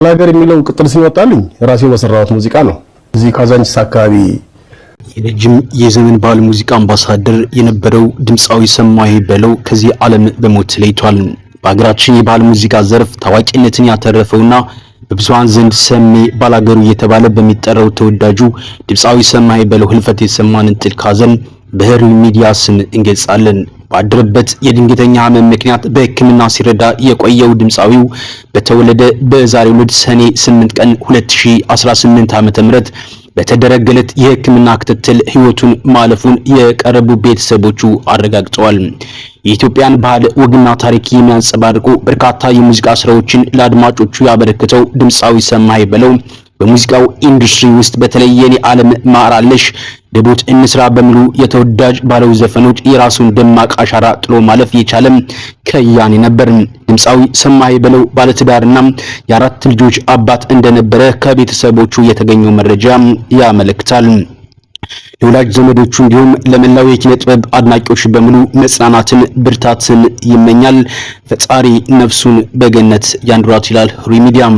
ሀገር የሚለው ቅጥል ሲወጣልኝ ራሴው በሰራሁት ሙዚቃ ነው። እዚህ ካዛንቺስ አካባቢ። የረጅም የዘመን ባህል ሙዚቃ አምባሳደር የነበረው ድምፃዊ ሰማኸኝ በለው ከዚህ ዓለም በሞት ተለይቷል። በሀገራችን የባህል ሙዚቃ ዘርፍ ታዋቂነትን ያተረፈውና በብዙሃን ዘንድ ሰሜ ባላገሩ እየተባለ በሚጠራው ተወዳጁ ድምፃዊ ሰማኸኝ በለው ህልፈት የተሰማንን ጥልቅ ሐዘን በህሩይ ሚዲያ ስም እንገልጻለን። ባደረበት የድንገተኛ ህመም ምክንያት በሕክምና ሲረዳ የቆየው ድምፃዊው በተወለደ በዛሬው ዕለት ሰኔ 8 ቀን 2018 ዓ.ም በተደረገለት የሕክምና ክትትል ህይወቱን ማለፉን የቀረቡ ቤተሰቦቹ አረጋግጠዋል። የኢትዮጵያን ባህል ወግና ታሪክ የሚያንጸባርቁ በርካታ የሙዚቃ ስራዎችን ለአድማጮቹ ያበረከተው ድምፃዊ ሰማኸኝ በለው በሙዚቃው ኢንዱስትሪ ውስጥ በተለይ የኔ ዓለም ማራለሽ፣ ደቦት እንስራ በሚሉ የተወዳጅ ባለው ዘፈኖች የራሱን ደማቅ አሻራ ጥሎ ማለፍ የቻለም ከያኔ ነበር። ድምፃዊ ሰማኸኝ በለው ባለትዳርና የአራት ልጆች አባት እንደነበረ ከቤተሰቦቹ የተገኘው መረጃ ያመለክታል። ለወላጅ ዘመዶቹ እንዲሁም ለመላው የኪነ ጥበብ አድናቂዎች በሙሉ መጽናናትን፣ ብርታትን ይመኛል። ፈጣሪ ነፍሱን በገነት ያኑራት ይላል ህሩይ ሚዲያም።